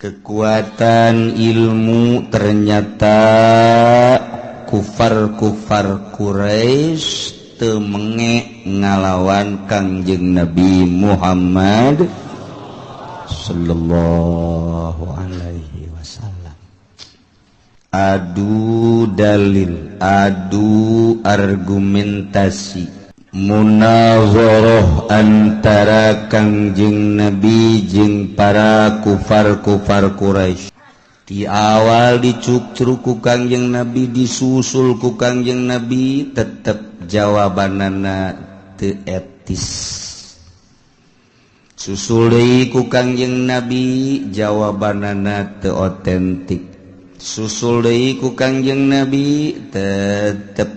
Kekuatan ilmu ternyata kufar-kufar Quraisy teu menge ngalawan Kangjeng Nabi Muhammad sallallahu alaihi wasallam. Adu dalil, adu argumentasi, munazarah antara Kangjeng Nabi jeung para kufar-kufar Quraisy. Di awal dicukcruk ku Kangjeng Nabi, disusul ku Kangjeng Nabi, tetep jawabanana teu etis. Susul deui ku Kangjeng Nabi, jawabanana teu otentik. Susul deui ku Kangjeng Nabi, tetep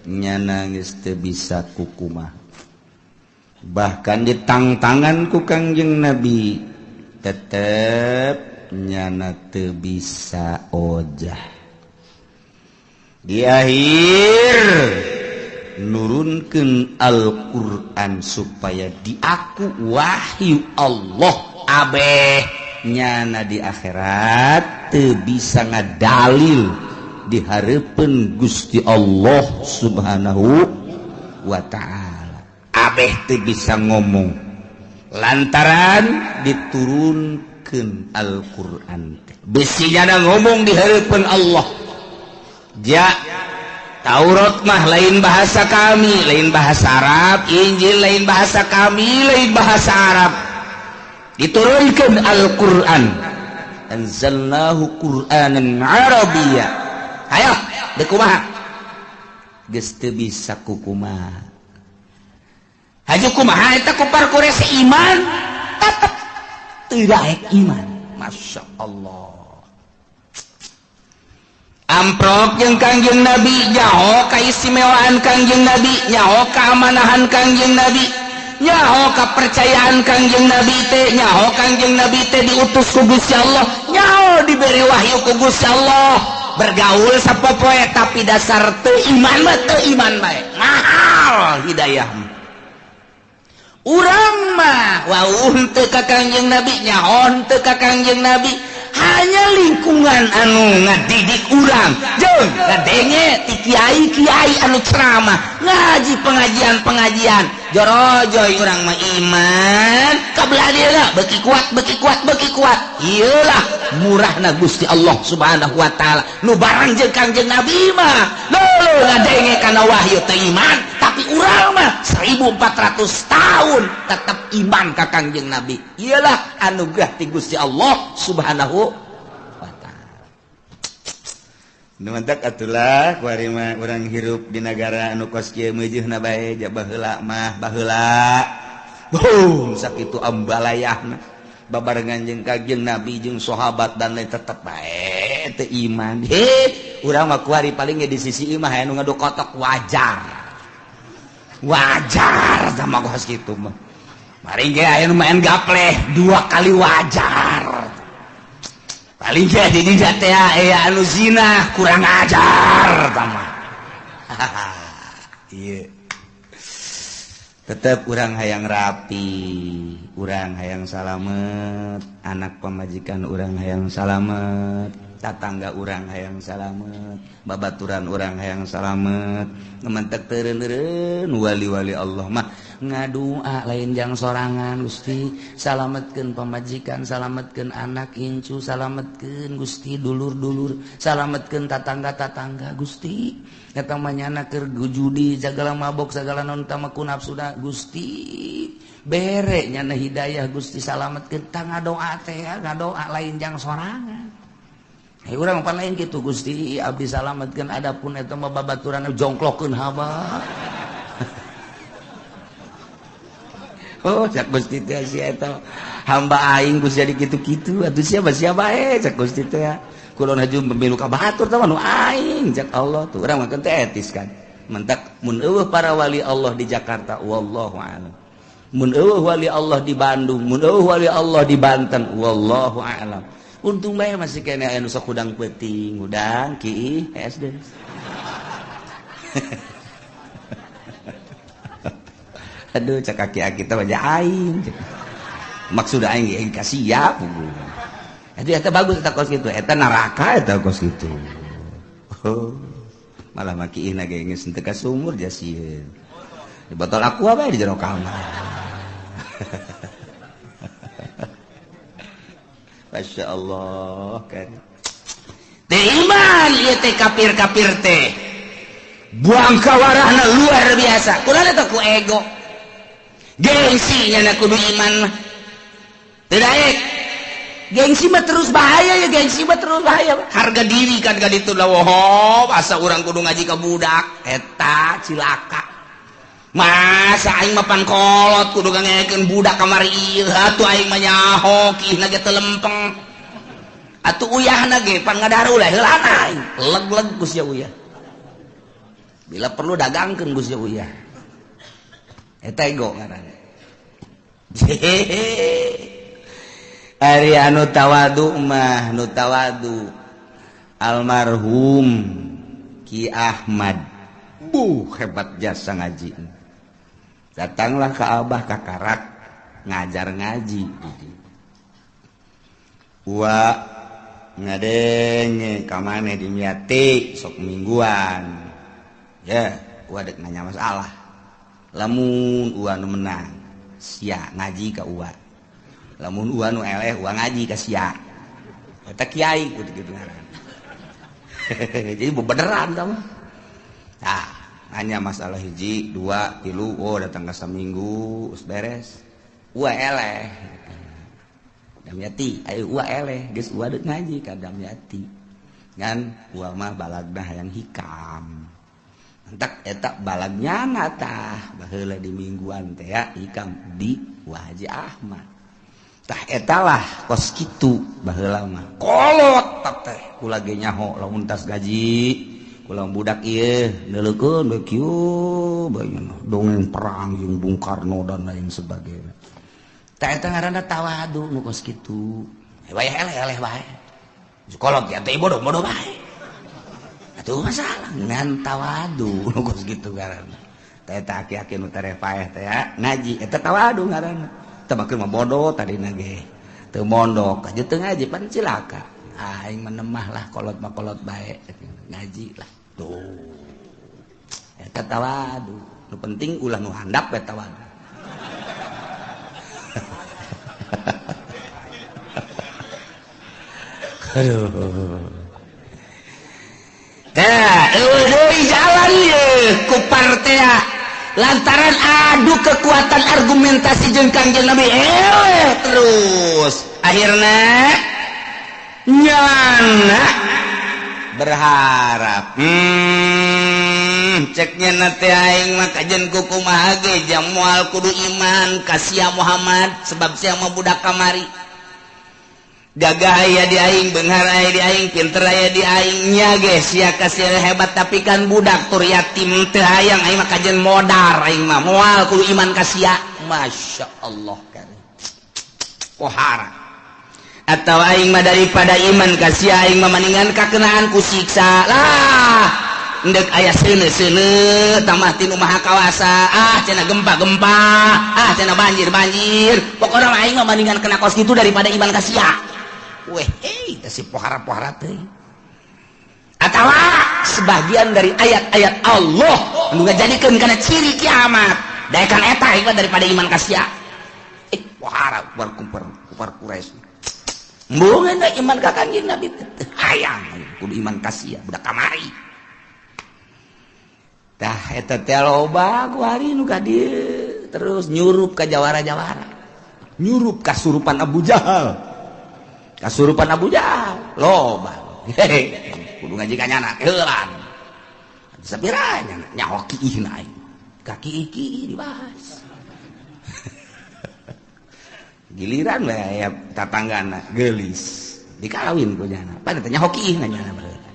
nyana geus teu bisa kukumaha. Bahkan ditangtangan ku Kangjeng Nabi, tetep nyana teu bisa ojah. Di akhir nurunkeun Al-Qur'an supaya diaku wahyu Allah abeh nyana di akhirat teu bisa ngadalil di hareupeun Gusti Allah Subhanahu wa ta'ala. Abeh teu bisa ngomong lantaran diturunkeun Al-Qur'an. Bisi nyana ngomong di hareupeun Allah. Ja Taurat mah lain bahasa kami, lain bahasa Arab, Injil lain bahasa kami, lain bahasa Arab. Diturunkan Al-Qur'an. Anzalnahu Qur'anan Arabiyya. Ayo, deuk kumaha? Geus teu bisa kukumaha. Haju kumaha eta kufar Quraisy iman? Tetep teu daek iman. Masya Allah. Amprok jeung Kangjeng Nabi, nyaho kaistimewaan Kangjeng Nabi, nyaho keamanahan Kangjeng Nabi, nyaho kepercayaan Kangjeng Nabi teh, nyaho Kangjeng Nabi teh diutus ku Gusti Allah, nyaho diberi wahyu ku Gusti Allah. Bergaul sapopoe tapi dasar teu iman mah teu iman bae. Mahal hidayah. Urang mah wauh teu ka Kangjeng Nabi, nyaho teu ka Kangjeng Nabi, hanya lingkungan anu ngadidik urang jeung ngadenge ti kiai-kiai anu ceramah ngaji pengajian-pengajian jorojoy urang mah iman kabelah dieuna beuki kuat beuki kuat beuki kuat. Ieulah murahna Gusti Allah Subhanahu wa taala nu barang jeung Kangjeng Nabi mah leuleung ngadenge kana wahyu teh iman, tapi urang mah 1400 tahun tetap iman ka Kangjeng Nabi. Iyalah anugerah ti Gusti Allah Subhanahu wa taala. Nu mantak atulah kuari mah urang hirup di nagara anu kos kieu meujeuna bae ja baheula mah baheula. Boom sakitu ambalayahna babarengan jeung Kangjeng Nabi jeung sahabat dan lain tetep bae teu iman. He, urang mah kuari paling ge di sisi imah aya nu ngadu kotok wajar. Wajar sama kos kitu mah. Paling ge aya nu main gapleh dua kali wajar. Paling ge di dinya teh aya anu zina kurang ajar tama. Ieu. Tetep urang hayang rapi, urang hayang salamet, anak pamajikan urang hayang salamet, tatangga urang hayang salamet, babaturan urang hayang salamet. Ngementek teureun-eureun wali-wali Allah mah ngadua lain jang sorangan. Gusti salametkeun pamajikan, salametkeun anak incu, salametkeun Gusti dulur-dulur, salametkeun tatangga-tatangga Gusti. Eta mah nyana keur judi sagala mabok sagala non tamaku nafsuna Gusti bere nyana hidayah Gusti salametkeun. Tah ngadoa teh ngadoa lain jang sorangan. Hei urang pan lain kitu Gusti abdi salametkeun adapun eta mah babaturan jongklokkeun haba. Oh cak Gusti teh sia eta hamba aing Gusti jadi kitu-kitu atuh sia sia bae cak Gusti teh. Kulon haju pemilu ka batur teh nu aing cak Allah tuh urang mah teh etis kan. Mentak mun eueuh para wali Allah di Jakarta wallahu a'lam. Mun eueuh wali Allah di Bandung, mun eueuh wali Allah di Banten wallahu a'lam. Untung bae masih kene aya nu sok hudang peuting, hudang ki SD. Aduh cak aki-aki teh aja aing. Maksud aing aing kasiap. Eta bagus eta kos kitu, eta neraka eta kos kitu. Oh, malah makiin ge geus teu ka sumur jasieun. Di botol aqua bae di jero kamar. Masya Allah kan. Teu iman ieu teh kafir-kafir teh. Buang kawarahna luar biasa. Kunaon eta ku ego. Gengsi nya kudu iman mah. Teu daek. Gengsi mah terus bahaya ya, gengsi mah terus bahaya. Harga diri kan ka ditu lah, woho, asa urang kudu ngaji ka budak eta cilaka. Masa aing mah pangkolot kudu ngangekeun budak kamari ieu, atuh aing mah nyaho kiihna ge teu lempeng. Atuh uyahna ge pan ngadaru lah heulana aing. Leg-leg ku sia uyah. Bila perlu dagangkeun ku sia uyah. Eta ego ngaranna. Ari anu tawadu mah nu tawadu almarhum Ki Ahmad, buh hebat jasa ngaji. Datanglah ke Abah kakarak ngajar ngaji. Wa ngadenge ka maneh di Miati sok mingguan. Ya, wa dek nanya masalah. Lamun ua nu menang, sia ngaji ka ua. Lamun ua nu eleh, ua ngaji ka sia. Eta kiai kudu kitu ngaran. Jadi bebeneran tah mah. Tah, nanya masalah hiji, dua, tilu, oh datang ke seminggu, us beres. Ua eleh. Damyati, ayo ua eleh, geus ua deuk ngaji ka Damyati. Ngan ua mah balagna hayang hikam. Entak eta balagnya tah baheula di mingguan teh ya hikam di Wa Haji Ahmad. Tah etalah kos kitu baheula mah. Kolot teh kula ge nyaho lamun tas gaji kula budak ieu neuleukeun we kieu bae dongeng perang jeung Bung Karno dan lain sebagainya. Tah eta ngaranna tawadu nu kos kitu. Wayah eleh-eleh bae. Kolot ya teh bodoh-bodoh bae. Atuh masalah ngan tawadu nu kos kitu ngaranna. Tah eta aki-aki nu tereh paeh teh ya ngaji eta tawadu ngaranna. Teu mah bodoh tadina ge. Teu mondok aja teu ngaji pan cilaka. Aing menemah lah kolot mah kolot bae ngaji lah. Tuh. Eta tawadu. Nu penting ulah nu handap we tawadu. Aduh. Tah, eueuh deui jalan ieu ku partea. Lantaran adu kekuatan argumentasi jeung Kangjeng Nabi terus akhirna nyana berharap ceknya nate aing mah kajen kumaha ge jam moal kudu iman ka sia Muhammad sebab sia mah budak kamari gagah aya di aing, beunghar aya di aing, pinter aya di aing nya ge sia ka sia hebat tapi kan budak tur yatim teu hayang aing mah kajen modar aing mah moal kudu iman ka sia. Masya Allah kan pohara atau aing mah daripada iman ka sia aing mah maningan kakenaan ku siksa lah endek aya seuneu-seuneu tamah tinu maha kawasa ah cenah gempa-gempa ah cenah banjir-banjir pokona mah aing mah maningan kena kos kitu daripada iman ka sia. Weh, hei, si pohara-pohara teh. Atawa sebagian dari ayat-ayat Allah nu ngajadikeun kana ciri kiamat. Daekan eta ieu daripada iman ka sia. Pohara kupar Quraisy. Embung iman ka Kangjeng Nabi teh hayang kudu iman ka sia budak kamari. Tah eta teh loba ku hari nu ka dieu terus nyurup ka jawara-jawara. Nyurup kasurupan Abu Jahal. Kasurupan Abu Jahal loba. Kudu ngaji ka nyana heulan. Sapira nyana nyaho kiihna aing. Ka kiih-kiih dibahas. Giliran we aya tatanggana geulis. Dikawin ku nyana. Pan teh nyaho kiihna nyana baheula.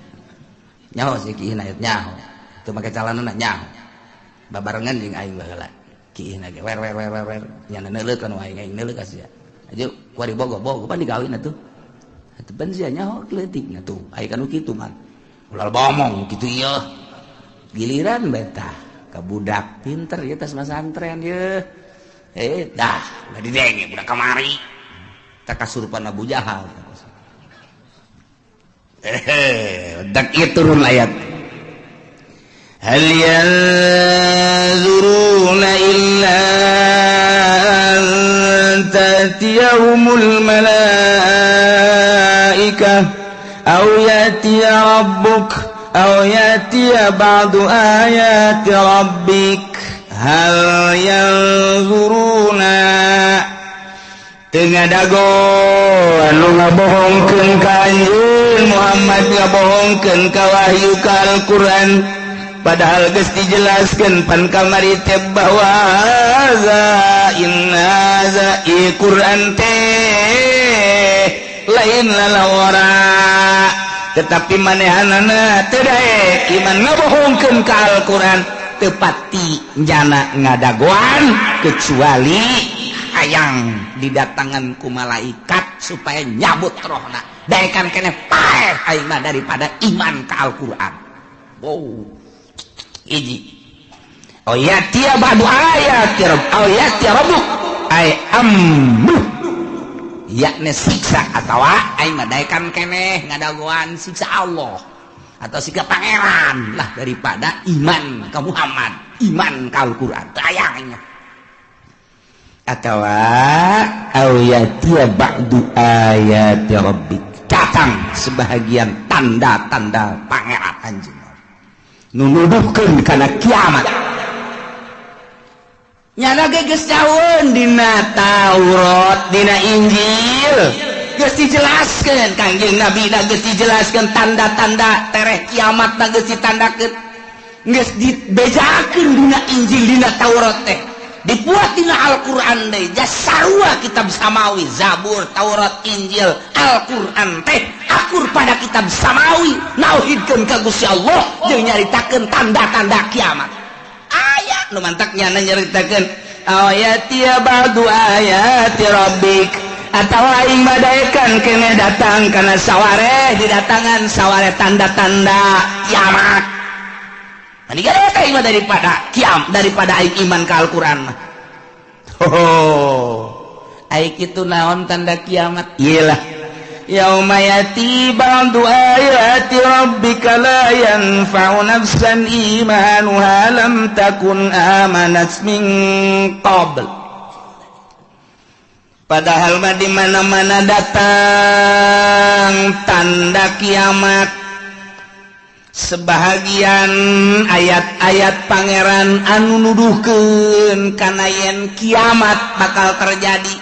Nyaho si kiihna nyaho. Teu make calanana nyaho. Babarengan jeung aing baheula. Kiihna ge wer wer wer wer nyana neuleukeun aing aing neuleuh ka sia. Aja kuari bogo-bogo pan dikawin atuh. Atuh pan sia nyaho leutikna tuh. Aya kan kitu mah. Ulah bomong kitu ieu. Giliran betah ka budak pinter ieu tas masantren ieu. Dah, udah didenge budak kamari. Tak kasurupan Abu Jahal. Dak ieu turun ayat hal yanzuruna illa an ta'tiyahumul malaikah aw ya'tiya rabbuk aw ya'tiya ba'du ayati rabbik hal yanzuruna teu ngadago anu ngabohongkeun ka anjeun Muhammad ngabohongkeun ka wahyu ka Al-Qur'an padahal geus dijelaskeun pan kamari teh bahwa haza inna za Qur'an teh lain lalawara tetapi manehanana teu daek iman ngabohongkeun ka Al-Qur'an teu pati jana ngadagoan kecuali hayang didatangan ku malaikat supaya nyabut rohna daekan keneh paeh aing mah daripada iman ka Al-Qur'an. Wow. Hiji. Oh ya tia ba'du ayati rabb aw yati rabbuk ay amru yakni siksa atawa aing mah daekan keneh ngadagoan siksa Allah atau siksa pangeran lah daripada iman ka Muhammad, iman ka Al-Qur'an. Tayangnya atawa aw yatiya ba'du ayati rabbik datang sebahagian tanda-tanda pangeran anjeun nu nuduhkeun kana kiamat nyana ge geus jauheun dina Taurat dina Injil geus dijelaskeun Kangjeng Nabi da geus dijelaskeun tanda-tanda tereh kiamat da geus ditandakeun geus dibejakeun dina Injil dina Taurat teh dibuat dina Al-Qur'an deui sarua kitab samawi Zabur Taurat Injil Al-Qur'an teh akur pada kitab samawi nauhidkeun ka Gusti Allah jeung nyaritakeun tanda-tanda kiamat aya nu mantak nyana nyaritakeun ayati ba'du ayati rabbik atawa aing badaekan keneh datang kana sawareh didatangan sawareh tanda-tanda kiamat. Mendingan daripada kiam daripada aing iman ka Al-Qur'an mah. Oh, aing kitu naon tanda kiamat? Iyalah. Yauma yati ba'du ayati rabbika la yanfa'u nafsan imanuha lam takun amanat min qabl. Padahal mah di mana-mana datang tanda kiamat. Sebahagian ayat-ayat pangeran anu nuduhkeun kana yen kiamat bakal terjadi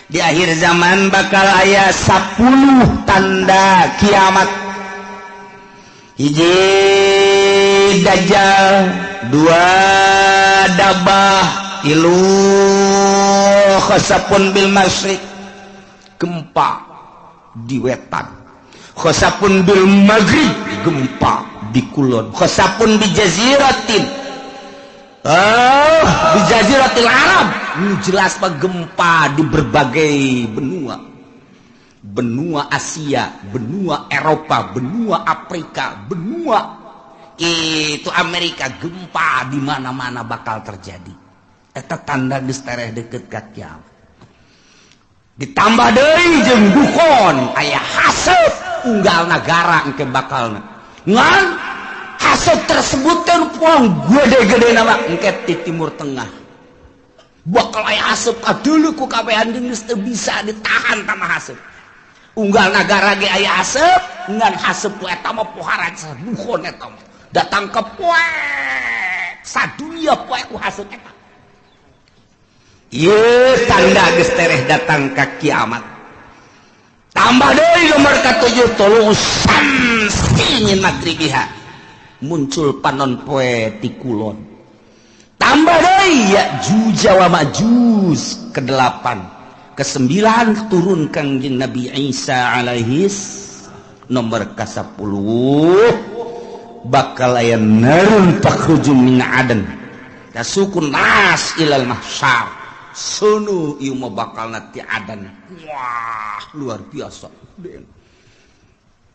di akhir zaman bakal aya 10 tanda kiamat. Hiji dajjal, dua dabah, tilu khasapun bil masyriq gempa di wetan, khosapun bil maghrib gempa di kulon, khosapun bi jaziratin di jaziratil Arab. Ini jelas pak gempa di berbagai benua, benua Asia, benua Eropa, benua Afrika, benua itu Amerika, gempa di mana-mana bakal terjadi. Eta tanda geus tereh deket ka kiamat. Ditambah deui jeung dukon aya haseup unggal nagara engke bakalna. Ngan haseup tersebut teh puang gede-gede nama engke di Timur Tengah. Bakal aya haseup kadeuleu ku kabehan geus teu bisa ditahan tama haseup. Unggal nagara ge aya haseup, ngan haseup ku eta mah pohara dukon eta mah. Datang ke poe sadunia poe ku haseup eta. Ieu tanda geus tereh datang ka kiamat. Tambah deui nomor ka-7 tulu samsi min magribiha muncul panon poe ti kulon. Tambah deui Ya'juj wa Ma'juj ke-8, ke-9 turun Kangjeng Nabi Isa alaihis nomor ka-10 bakal aya narun takhruju min adan tasukun nas ilal mahsyar. Sunu ieu mah bakal ti adan. Wah, luar biasa.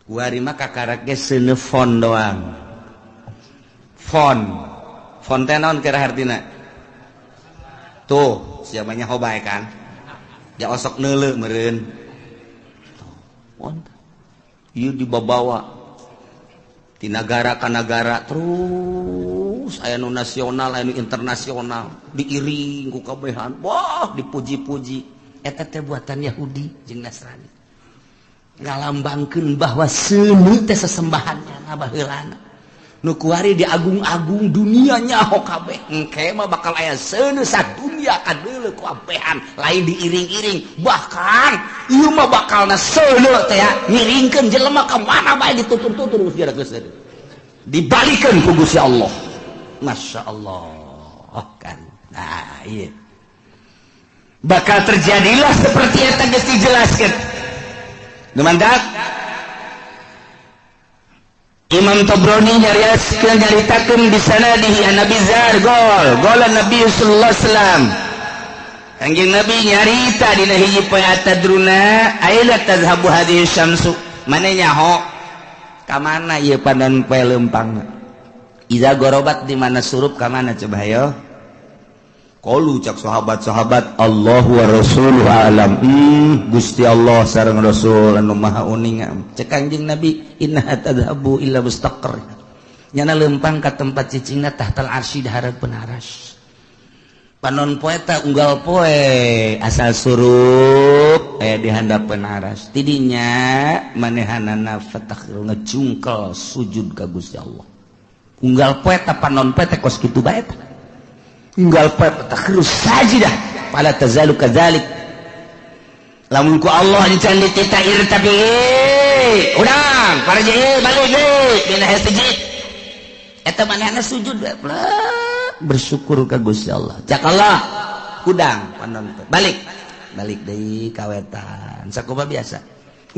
Kuari mah kakarak ge seuneu fon doang. Fon. Fon teh naon kira hartina? Tuh, siapanya hobae kan? Ya osok neuleu meureun. Fon. Ieu dibabawa di nagara ka nagara terus aya nu nasional aya nu internasional diiring ku kabehan. Wah, dipuji-puji. Eta teh buatan Yahudi jeung Nasrani. Ngalambangkeun bahwa seuneu teh sesembahannya baheulana. Nu kuari diagung-agung dunia nyaho kabeh. Engke mah bakal aya seuneu sadunya kadeuleu ku abehan, lain diiring-iring. Bahkan ieu mah bakalna seuneu teh ngiringkeun jelema ka mana bae ditutur-tutur geus geus seuneu. Dibalikeun ku Gusti Allah. Masya Allah kan. Nah, iya. Bakal terjadilah seperti eta geus dijelaskeun. Nu mantap. Imam Tabrani nyariaskeun nyaritakeun di sanadihi an Nabi Zar gol gol Nabi sallallahu alaihi wasallam. Kanjeng Nabi nyarita dina hiji poe atadruna aila tazhabu hadhihi syamsu. Mane nyaho ka mana ieu panon poe leumpangna? Iza gorobat di mana surup ka mana coba hayo? Qalu cak sahabat-sahabat Allahu wa rasuluhu alam. Gusti Allah sareng Rasul anu maha uninga. Cek Kanjeng Nabi innaha tadhabu illa mustaqar. Nyana leumpang ka tempat cicingna tahtal arsy di hareupeun aras. Panon poe ta unggal poe asal surup aya di handapeun aras. Tidinya manehanana fatakhir ngejungkel sujud ka Gusti Allah. Unggal poe ta panon poe teh kos kitu bae ta. Unggal poe takhirus sajidah fala tazalu kadzalik. Lamun ku Allah encan dititair tapi urang paraje balik deui dina sujud. Eta manehna sujud bersyukur ka Gusti Allah. Cak Allah hudang panon poe balik. Balik deui ka wetan. Sakumaha biasa.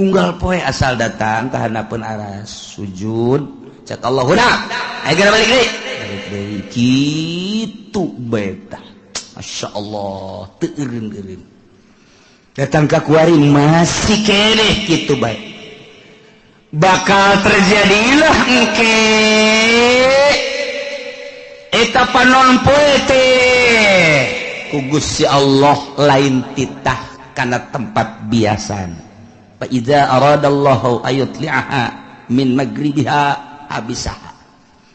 Unggal poe asal datang ka handapeun aras sujud. Cak Allah hudang. Ayo geura balik deui. Balik deui kitu beta. Masya Allah teu eureun-eureun. Datang ka kuari masih keneh kitu bae. Bakal terjadilah engke eta panon poe teh ku Gusti Allah lain titah kana tempat biasana. Fa iza aradallahu ayutli'aha min magribiha abisaha.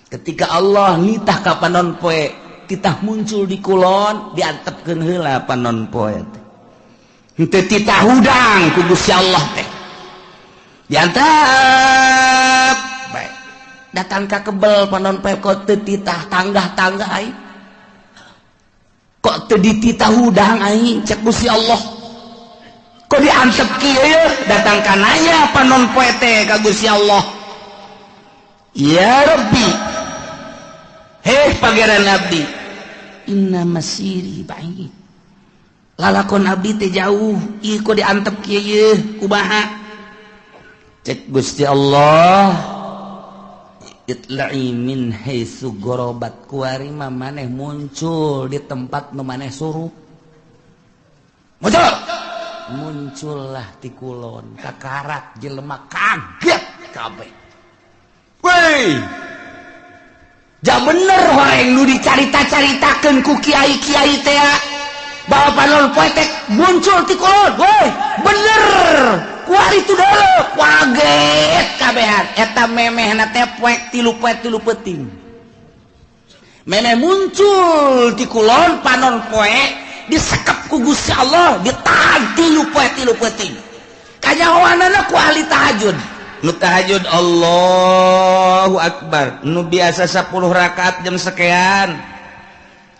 Ketika Allah nitah ka panon poe titah muncul di kulon diantepkeun heula panon poe teh. Henteu titah hudang ku Gusti Allah teh. Diantep bae. Datang ka kebel panon poe kok teu titah tanggah-tanggah aing. Kok teu dititah hudang aing cek Gusti Allah. Kok diantep kieu datang ka nanya panon poe teh ka Gusti Allah. Ya Rabbi, heh pangeran abdi, inna masiri ba'id. Lalakon abdi teh jauh, ieu kok diantep kieu yeuh kumaha? Cek Gusti Allah, itla'i min haitsu gharabat kuari mah maneh muncul di tempat nu maneh surup. Muncul. Muncullah ti kulon, kakarak jelema kaget kabeh. Woi. Ja bener horeng nu dicarita-caritakeun ku kiai-kiai teh bahwa panon poe teh muncul ti kulon. Woi, bener. Kuari tu deuleu kaget kabehan. Eta memehna teh poek tilu poe tilu peuting. Memeh muncul ti kulon panon poe disekep ku Gusti Allah ditahan tilu poe tilu peuting. Kanyahoanana ku ahli tahajud. Nu tahajud Allahu Akbar. Nu biasa 10 rakaat jam sekian.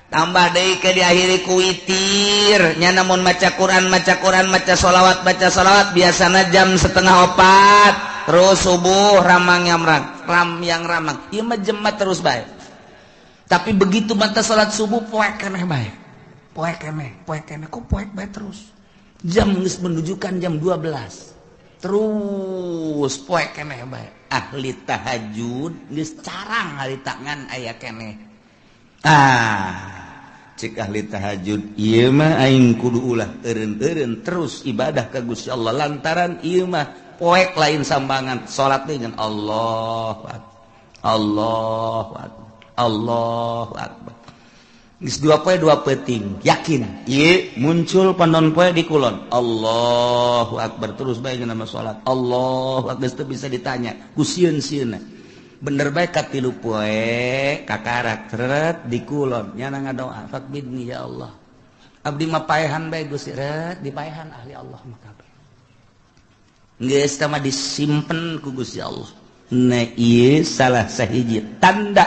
Tambah deui ke diakhiri ku witir. Nya namun maca Quran, maca Quran, maca sholawat, baca sholawat biasana jam 3:30. Terus subuh ramang yang ram, ram yang ramang. Ieu mah jemat terus bae. Tapi begitu mata salat subuh poek keneh bae. Poek keneh, poek keneh, kok poek bae terus. Jam geus menunjukkan jam 12. Terus poek keneh bae. Ahli tahajud geus carang ahli tangan aya keneh. Ah, cek ahli tahajud ieu mah aing kudu ulah eureun-eureun terus ibadah ka Gusti Allah lantaran ieu mah poek lain sambangan salat teh ngan Allahu Akbar. Allahu Akbar. Allahu Akbar. Geus 2 poe 2 peuting, yakin. Ieu muncul panon poe di kulon. Allahu akbar terus bae nama salat. Allahu akbar teu bisa ditanya. Ku sieun-sieunna. Bener bae ka 3 poe kakarak tret di kulon. Nyana ngadoa, faqbidni ya Allah. Abdi mah paehan bae Gusti ret dipaehan ahli Allah mah kabeh. Geus tah mah disimpen ku Gusti Allah. Nah ieu salah sahiji tanda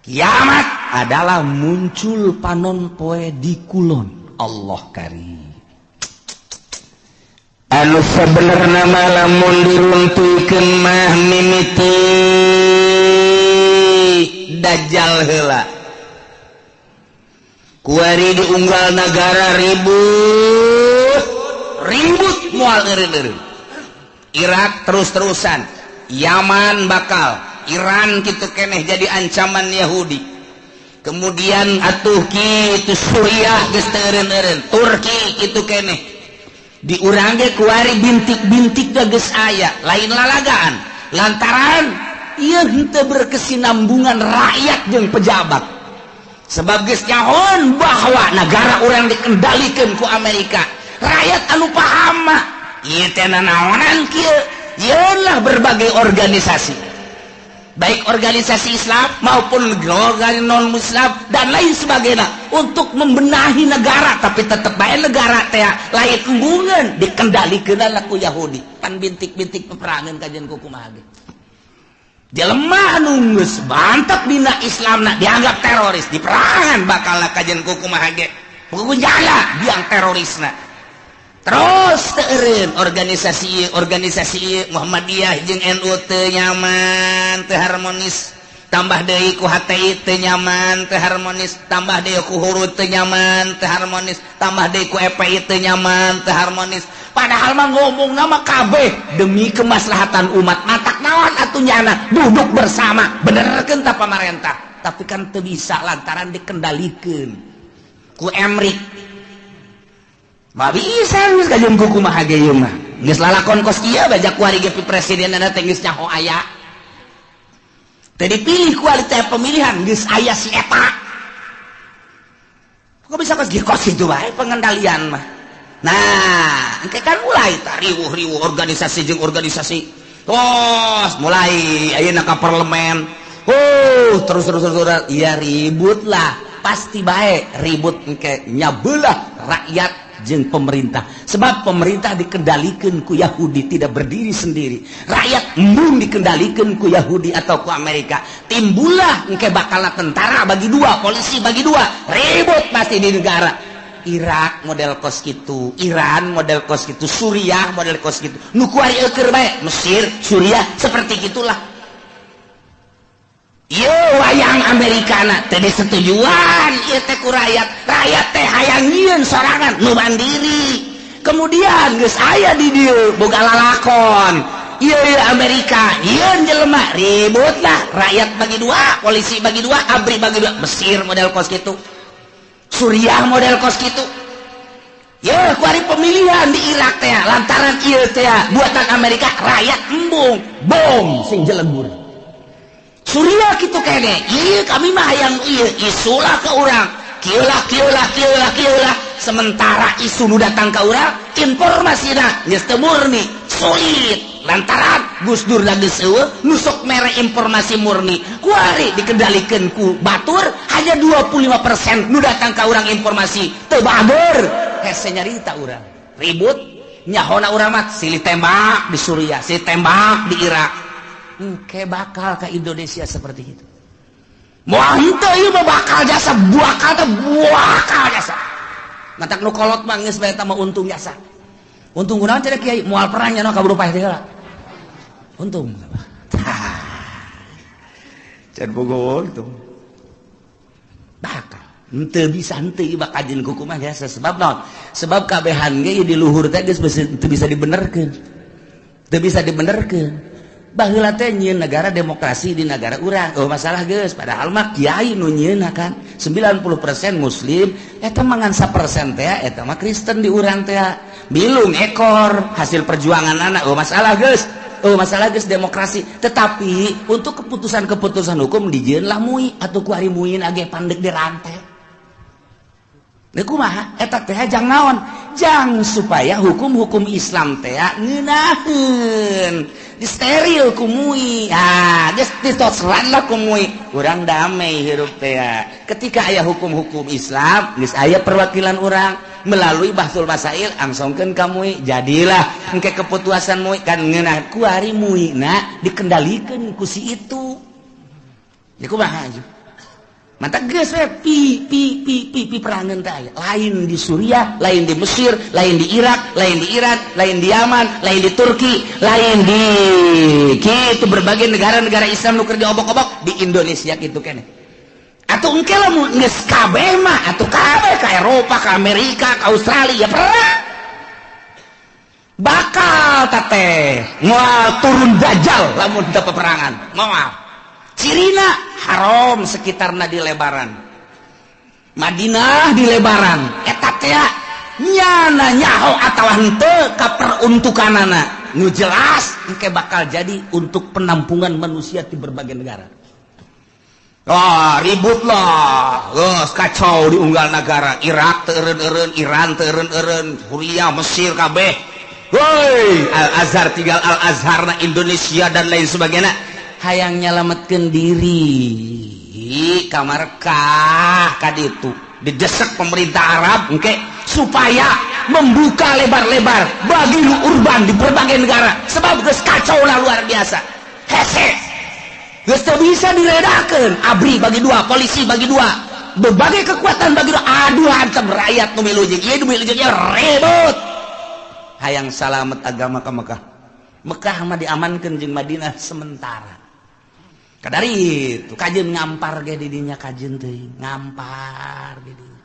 kiamat adalah muncul panon poe di kulon. Allah karim. Anu sebenarna mah lamun diruntuhkeun mah mimiti dajjal heula. Kuari diunggal nagara ribut, ribut moal eureun-eureun. Irak terus-terusan, Yaman bakal, Iran kitu keneh jadi ancaman Yahudi. Kemudian atuh kitu Suriah geus teu eureun-eureun, Turki kitu keneh. Di urang ge kuari bintik-bintik geus aya, lain lalagaan. Lantaran ieu henteu berkesinambungan rakyat jeung pejabat. Sebab geus nyahoan bahwa negara urang dikendalikan ku Amerika. Rakyat anu paham mah ieu teh nanaonan kieu, yeunlah berbagai organisasi. Baik organisasi Islam maupun organisasi non Muslim dan lain sebagainya untuk membenahi negara, tapi tetep bae negara teh lain embungeun dikendalikeun ku Yahudi. Pan bintik-bintik peperangan kajian ku kumaha ge. Jelema anu geus mantep dina Islamna dianggap teroris, diperangan bakal kajian ku kumaha ge. Pugunjala biang terorisna. Terus teu eureun organisasi Muhammadiyah jeung NU teu nyaman, teu harmonis. Tambah deui ku HTI teu nyaman, teu harmonis. Tambah deui ku Hurud teu nyaman, teu harmonis. Tambah deui ku EPI teu nyaman, teu harmonis. Padahal mah ngomong nama kabeh demi kemaslahatan umat. Matak naon atuh nyana duduk bersama, benerkeun ta pamarentah. Tapi kan teu bisa lantaran dikendalikeun ku Emrik. Mah bisa geus kajeun ku kumaha ge ieu mah. Geus lalakon kos kieu bajak kuari ge presidenna teh geus nyaho aya. Teu dipilih kualitas pemilihan geus aya si eta. Kok bisa kos kieu kos kitu bae pengendalian mah. Nah, engke kan mulai tah riweuh-riweuh organisasi jeung organisasi. Tos mulai ayeuna ka parlemen. Terus terus terus ya ribut lah. Pasti bae ribut engke nyabelah rakyat jeung pemerintah. Sebab pemerintah dikendalikan ku Yahudi, tidak berdiri sendiri. Rakyat embung dikendalikan ku Yahudi atau ku Amerika. Timbullah engke bakal tentara bagi dua, polisi bagi dua, ribut pasti di negara. Irak model kos kitu, Iran model kos kitu, Suriah model kos kitu. Nu kuari eueur bae, Mesir, Suriah seperti gitulah. Ieu wayang Amerikana teh disetujuan ieu teh ku rakyat. Rakyat teh hayang nyieun sorangan nu mandiri. Kemudian geus aya di dieu boga lalakon. Ieu Amerika nyieun jelema ribut lah, rakyat bagi dua, polisi bagi dua, ABRI bagi dua. Mesir model kos kitu, Suriah model kos kitu. Ye kuari pemilihan di Irak teh lantaran ieu teh buatan Amerika, rakyat embung bom sing jelegur. Suriah kitu kene, ieu kami mah hayang ieu isulah ke urang, kieu lah kieu lah kieu lah kieu lah. Sementara isu nu datang ka urang informasina geus teu murni, sulit lantaran Gus Dur geus eueuh nu sok mere informasi murni. Kuari dikendalikeun ku batur hanya 25% nu datang ka urang informasi teu bager. Hese nyarita urang ribut nyahona urang mah silih tembak di Suriah, silih tembak di Irak. Engke bakal ke Indonesia seperti itu. Moal henteu ieu mah bakal jasa, bakal teh bakal jasa. Matak nu kolot mah geus bae eta mah untung jasa. Untung kunaon cenah kiai moal perang nya kaburu paeh teh heula. Untung. Can bogo untung. Bakal henteu bisa henteu ieu bakal jeung kumaha jasa sebab naon? Sebab kabehan ge di luhur teh geus teu bisa dibenerkeun. Teu bisa dibenerkeun. Baheula teh nyieun negara demokrasi di negara urang. Oh masalah geus, padahal mah kiai nu nyieunna kan 90% muslim, eta mah ngan 1% teh eta mah Kristen di urang teh. Bilung ekor hasil perjuangan anak, oh masalah geus. Oh, masalah geus demokrasi, tetapi untuk keputusan-keputusan hukum dijieun lah MUI atau ku ari MUI age pandek dirantai. Leuh kumaha eta teh, jang naon? Jang supaya hukum-hukum Islam teh ngeunaheun disteril ku MUI. Ah, geus ditosran lah ku MUI, urang damai hirup teh. Ketika aya hukum-hukum Islam, geus aya perwakilan urang melalui Bahtsul Masail, angsongkeun ka MUI, jadilah engke keputusan MUI kan ngeunah. Kuari MUI na dikendalikeun ku si itu ya, kumaha mata geus we pi pi pi pi pi perangan teh aya. Lain di Suriah, lain di Mesir, lain di Irak, lain di Iran, lain di Yaman, lain di Turki, lain di kitu berbagai negara-negara Islam nu keur diobok-obok. Di Indonesia kitu keneh atuh. Engke lamun geus kabeh mah atuh kabeh ka Eropa, ka Amerika, ka Australia perang bakal teh moal turun Dajjal lamun teu peperangan. Moal. Cirina haram sekitarna di lebaran, Madinah di lebaran eta teh nyana nyaho atawa henteu ka peruntukanana. Nu jelas engke bakal jadi untuk penampungan manusia di berbagai negara. Wah, ribut lah, geus kacau di unggal negara. Irak teu eureun-eureun, Iran teu eureun-eureun, Suriah, Mesir kabeh. Woi, Al Azhar tinggal Al Azhar na Indonesia dan lain sebagainya. Hayang nyalametkeun diri ka Mekah ka ditu. Didesak pemerintah Arab engke supaya membuka lebar-lebar bagi nu urban di berbagai negara, sebab geus kacau lah luar biasa. Hese. Geus teu bisa diredakeun. ABRI bagi dua, polisi bagi dua, berbagai kekuatan bagi dua. Aduh, hantem rakyat nu milu jeung ieu, nu milu jeung ieu, ribut. Hayang salamet agama ke Mekah. Mekah mah diamankeun jeung Madinah sementara. Kadari itu kajeun ngampar ge di dinya, kajeun teuing ngampar di dinya.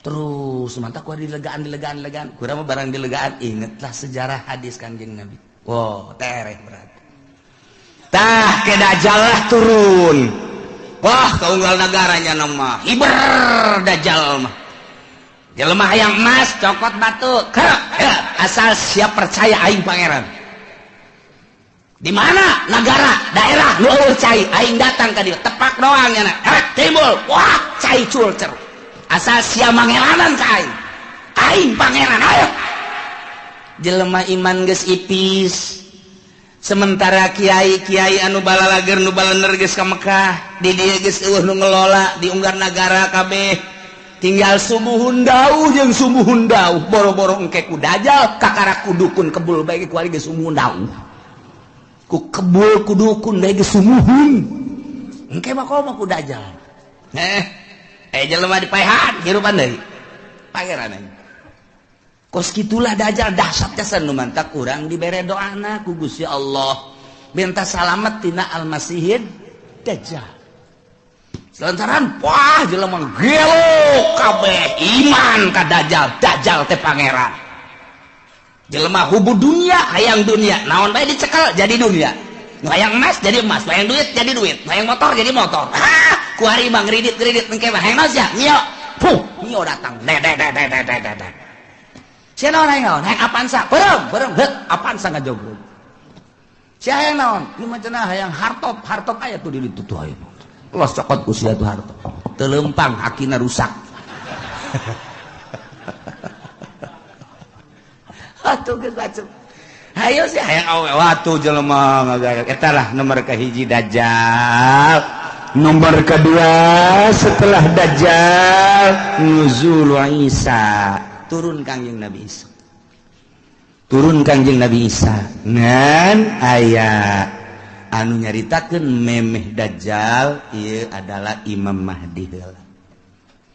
Terus mantap ku dilegaan, dilegaan, dilegaan. Kurang mah barang dilegaan, ingetlah sejarah hadis Kanjeng Nabi. Wow, tereh berat. Tah, ke Dajjal lah turun. Wah, keunggal negaranya nama hiber Dajjal mah. Jelema hayang emas, cokot batu, kerek, ya, asal siap percaya aing pangeran. Di mana negara, daerah nu eueuh cai, aing datang ka dieu, tepak doang nya, kerek timbul, wah, cai culcer. Asal sia mangelanan ka aing. Aing pangeran, ayo. Jelema iman geus ipis. Sementara kiai-kiai anu balalager, nu balener geus ka Mekah, di dieu geus eueuh nu ngelola di unggar nagara kabeh. Tinggal sumuhun dauh jeung sumuhun dauh, boro-boro engke ku Dajjal, kakara ku dukun kebul bae ku geus sumuhun dauh. Ku kebul ku dukun bae geus sumuhun. Engke mah komo ku Dajjal. Eh, jelema dipaehan hirupan deui. Pangeran aing. Kos kitulah Dajjal dahsyat jasa. Nu mantak urang dibere doana ku Gusti Allah minta salamet tina Almasihid Dajjal. Lantaran wah, jelema gelo kabeh iman ka Dajjal, Dajjal teh pangeran. Jelema hubu dunia, hayang dunia, naon bae dicekel jadi dunia. Nu hayang emas jadi emas, hayang duit jadi duit, hayang motor jadi motor. Ah, kuari mah ngridit-ngridit engke mah hayang naon sia? Mio. Puh, Mio datang. De de de de de de de. Sia naon, hayang naon? Hayang Avanza. Beureum, beureum, heut, Avanza ngajogrog. Sia hayang naon? Nu mah cenah hayang hartop, hartop aya tuh di ditu tuh aya. Los cokot ku sia tuh hartop. Teu leumpang, akina rusak. Atuh geus bacem. Hayo sih hayang awe watu jelema ngagarak. Eta lah nomor kahiji Dajjal. Nomor kedua setelah Dajjal, nuzul Isa. Turun Kangjeng Nabi Isa. Turun Kangjeng Nabi Isa. Ngan aya anu nyaritakeun memeh Dajjal ieu adalah Imam Mahdi heula.